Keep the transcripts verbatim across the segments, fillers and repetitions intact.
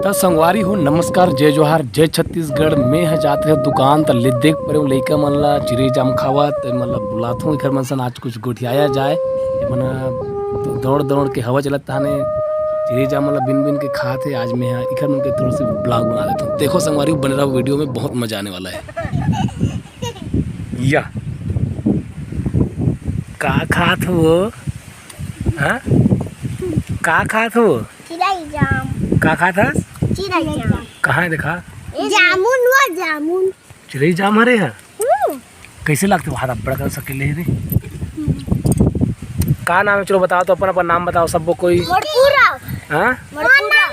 त संगवारी हो, नमस्कार, जय जोहार, जय छत्तीसगढ़। मैं ह जात रहे दुकान, त ले देख परे हूँ लइका मन ला चिरई जाम खावत, त मतलब बुलात हूँ एखर मन सन आज कुछ गोठियाया जाए। ये मन ह दौड़ दौड़ के हवा चलत ताने चिरई जाम मन ला बिन बिन के खात हे। आज मैं ह एखर मन के थोड़ा सी vlog बना लेता हूँ। देखो संगवारी हो, बने रहो video में, बहुत मजा आने वाला है। या का खात हो? हाँ, का खात हो? चिरई जाम। का खात हस? चिरई जाम। कहाँ है, देखा? जामुन हुआ, जामुन। चिरई जाम हरे है। हम्म। कैसे लगते? बहुत बड़ा कर सकेले रे। का नाम है? चलो बताओ तो, अपन अपन नाम बताओ सबको कोई। मोर पूरा। हाँ? मोर पूरा।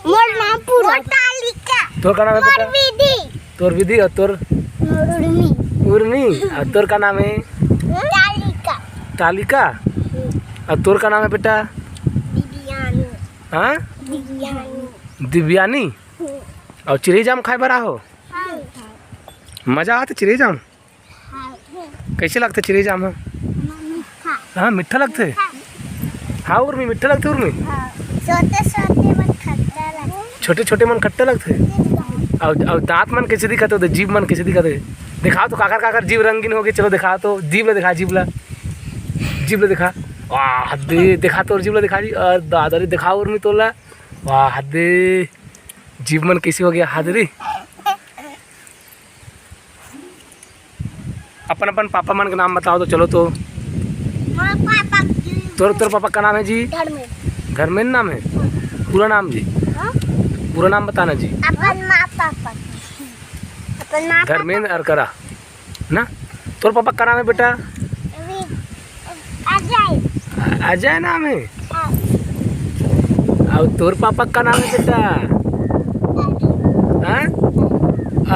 मोर नाम पूरा। मोर तालिका। तोर का नाम है मोर बेटा? विधि। तोर विधि और तोर? मोर उर्मी। उर्मी। और तोर का नाम है? तालिका। तालिका। और तोर का नाम है बेटा? दिव्यानी। हाँ? दिव्यानी। दिव्यानी। हम्म। और चिरई जाम खाए बर आहो? हाँ। मजा आते चिरई जाम? हाँ। कैसे लगते चिरई जाम ह? मीठा। हाँ, मीठा लगते? मीठा। हाँ, उर्मी, मीठा लगते उर्मी? हाँ। छोटे छोटे मन खट्टा लगते। छोटे छोटे मन खट्टा लगते? हाँ। और, और दांत मन कैसे दिखत हे? जीभ मन कैसे दिखत हे? दिखाओ तो काकर काकर जीभ रंगीन हो गए। चलो दिखाओ तो, जीभ ला दिखा, जीभ ला, जीभ ला दिखा। वाह दे, दिखा तोर जीभ ला दिखा जी। और दादा रे, दिखा उर्मी तोला। वाह दे, जीभ मन कैसे हो गया हाथ रे। अपन अपन पापा मन के नाम बताओ तो, चलो तो। मोर पापा जी। तोर, तोर पापा का नाम है जी? धर्मेंद्र। धर्मेंद्र नाम है? पूरा नाम जी? हाँ? पूरा नाम बताना जी। अपन माँ पापा। अपन माँ पापा। धर्मेंद्र अरकरा ना? तोर पापा का नाम है बेटा? अजय। अजय नाम है? हाँ। और तोर पापा का नाम है बेटा? अरुण। हाँ?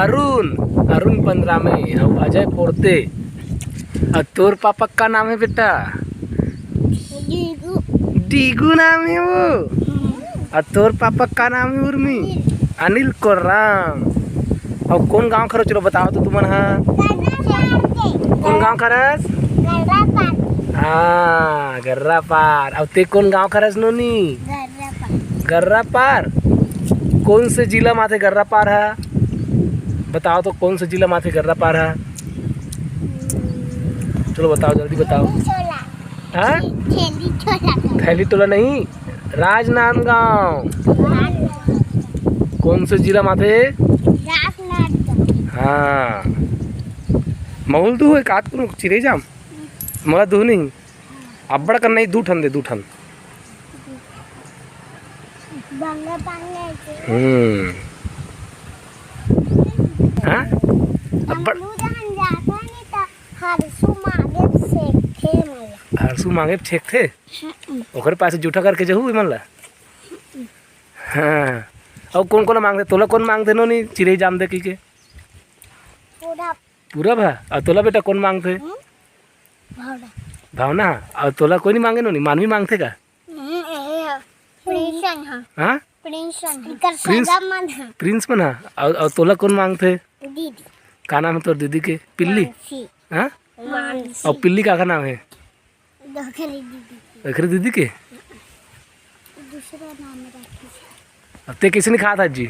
अरुण, अरुण पंद्रह में, और अजय पोरते। और तोर पापा का नाम है बेटा? डीगू। डीगू नाम है वो। हम्म। और तोर पापा का नाम है उर्मी? अनिल। अनिल कोर्राम। और कौन गांव खरो, चलो बताओ तो तुमन हा। गर्रा पार के। कौन गांव खरस? गर्रा पार। हाँ, गर्रा पार। और ते कौन गांव खरस नोनी? गर्रा पार। गर्रा पार। कौन से जिला माथे गर्रा पार है? बताओ तो कौन से जिला माथे गर्रा पार है? हम्म। चलो बताओ, जल्दी बताओ। छोला। हाँ? थैली टोला। थैली टोला नहीं, राजनांदगांव। राजनांदगांव। कौन से जिला माथे? राजनांदगांव। हाँ, महूल दू है, कात कोनो चिरई जाम? मोला दू नहीं, अब्बड़ कर नहीं, दू ठन दे, दू ठन। बंगा पांगा के। हम्म। हाँ? अब्बड़। हम दू जन जाथन नहीं त हरसू मांगे छेकथे मोला। हरसू मांगे छेकथे? हम्म। ओकर पास जूठा करके जहू विमल ला? हाँ। और कौन कौन मांगथे? तोला कौन मांगथे नोनी चिरई जाम दे कहिके? पूरा। पूरा भा? और तोला बेटा कौन मांगथे? हम्म? भावना। भावना? और तोला कोई नहीं मांगे नोनी? मानवी मांगथे का? हम्म, ए, ए, प्रिंसन हा। हाँ? प्रिंसन। इनकर प्रिंस? सगा मन हा। प्रिंस मन हा? और, और तोला कौन मांगथे? दीदी। का नाम है तोर दीदी के? पिल्ली? मानसी। हाँ? मानसी। और पिल्ली का, का नाम है? दोखरी दीदी के। दोखरी दीदी के? दूसरा नाम रखी। अब ते कैसे नहीं खात हस जी?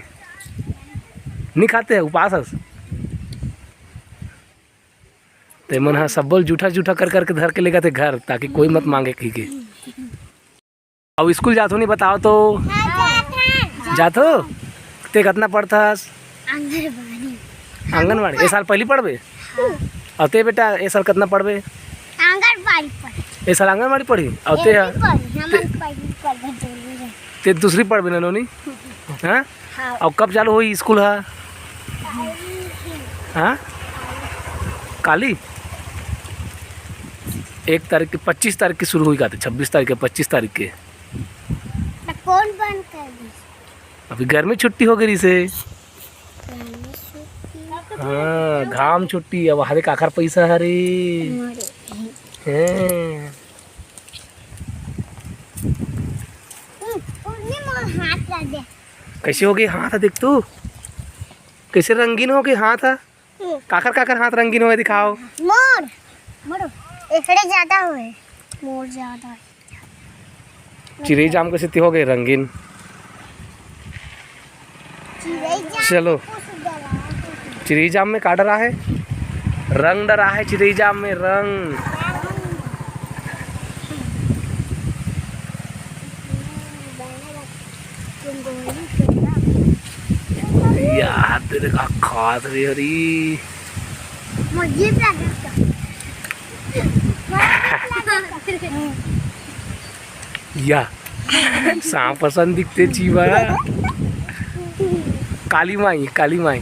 नहीं खाते है, उपास हस। ते मन हा सब्बो ल जूठा जूठा कर करके धर के लेगा थे घर, ताकि कोई मत मांगे कहिके। अब स्कूल जाथो नहीं बताओ तो? हाँ, जाथन। जाथो? ते कतना पढ़थस? आंगनबाड़ी। आंगनबाड़ी? ए साल पहली पढ़बे? हाँ। और ते बेटा, ए साल कतना पढ़बे? आंगनबाड़ी पढ़। ए साल आंगनबाड़ी पढ़ी? और ते पढ़ी, हम ते पढ़ी, पढ़ी, पढ़ी। ते दूसरी पढ़बे ना नोनी? हाँ? हाँ। और कब चालू होई स्कूल हा? हाँ? काली? एक तारीख के, पच्चीस तारीख के शुरू होई का, तो छब्बीस तारीख के, पच्चीस तारीख के। तो कौन बंद कर दी? अभी गर्मी छुट्टी हो गई से। गर्मी छुट्टी। हाँ, घाम छुट्टी। अब हरे काखर पैसा हरे। हमारे। हैं। हम्म, उन्हें मोर हाथ ला दे। कैसे हो गए हाथ, देख तो, कैसे रंगीन हो गए हाथ। हम्म। काकर काकर हाथ रंगीन होए, दिखाओ। मोर, मोर एकरे ज्यादा होए। मोर ज्यादा है। चिरई जाम के सेती हो गए रंगीन। चलो, चिरई जाम में का डरा है? रंग डरा है चिरई जाम में, रंग। यार, तेरे का खात रे हरी। या, सांप असन दिखते चीबा। काली माई, काली माई।